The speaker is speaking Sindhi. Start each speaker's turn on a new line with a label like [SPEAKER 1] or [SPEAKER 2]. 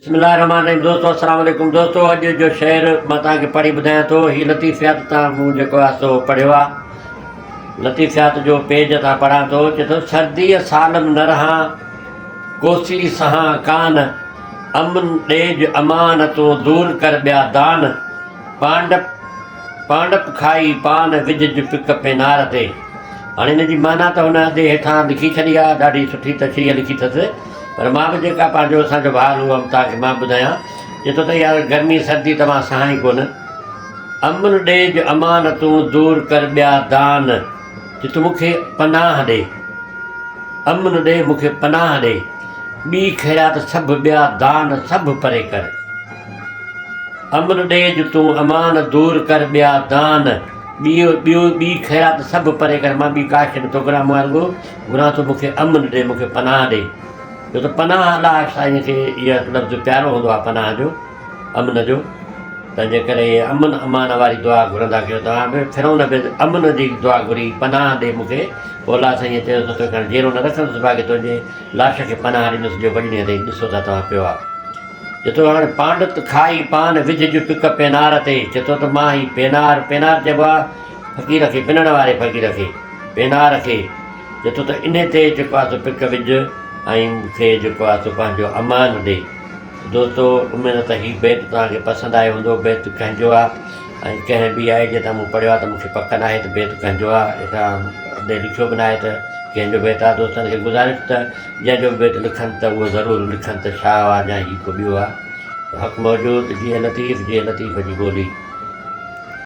[SPEAKER 1] بسم الله الرحمن الرحيم دوستو السلام عليڪم دوستو اڄ جو شعر مان توهان کي پڙهي ٻڌايان ٿو هي لطيفيات تان مون جيڪو آهي سو پڙهيو آهي لطيفيات جو پيج تان پڙهان ٿو چي ٿو سرديء سالم نه رهان ڪوسي سهان ڪان امن ڏيج امان تون دور ڪر ٻيا دان پانڊپ پانڊپ کائي پان وجهج پڪ پينار تي. هاڻي هن جي معنيٰ ته هن ادي هيٺان لکي ڇڏي آ، ڏاڍي سٺي تشريح لکي اٿس، پر مان به جيڪا پنهنجو اسان جو حال هو توهان کي مان ٻڌايان. چئي ٿو ته يار گرمي سردي ته مان سهان ئي ڪونه. امن ڏيج امان تون دور ڪر ٻيا دان، چي تون مون کي پناهه ڏي. امن ڏي مون کي پناهه ڏي. ٻي خيرات سڀ ٻيا دان سڀ پري ڪر. امن ڏيج تون امان دور ڪر ٻيا دان ٻيو ٻيو ٻي خيرات سڀ پري ڪر مان ٻي ڪا شيء نٿو گهران مان رڳو گهران ٿو مون کي امن ڏي مون کي پناهه ڏي ڇو ته پناهه الله سائين کي اها لفظ پيارو هوندو آهي پناهه جو امن جو تنهنجي ڪري امن امان واري دعا گهرندا ڪيو توهان به فرعون به امن جي دعا گهري پناهه ڏي مون کي پوء الله سائين چيو ته توکي هاڻي جيئرو نه رکندس باقي تنهنجي لاش کي پناهه ڏنس جو وڄ ڏينهن تائين ڏسو ٿا توهان پيو آ. چي ٿو هاڻ پانڊت کائي پان وجهج پڪ پينار تي. چي ٿو ته مان هي پينار، پينار چئبو آ فقير کي، پنڻ واري فقير کي، پينار کي، چي ٿو ته انهي تي جيڪو آ سو پڪ وجهه ۽ مون کي جيڪو آ سو پنهنجو امان ڏي. دوستو اميد ته هي بيت توهان کي پسند آيو هوندو. بيت ڪنهن جو آ ۽ ڪنهن به آهي جيئن ته مون پڙهيو آ ته مون کي پڪ ناهي ته بيت ڪنهن جو آ. هيٺان ادي لکيو به ناهي ته ڪنهن جو بيت آ. دوستن کي گذارش ته جنهن جو به بيت لکن ته اهو ضرور لکن ته شاهه آ يا هي ڪو ٻيو آ. حق موجود جيئي لطيف جيئي لطيف جي ٻولي.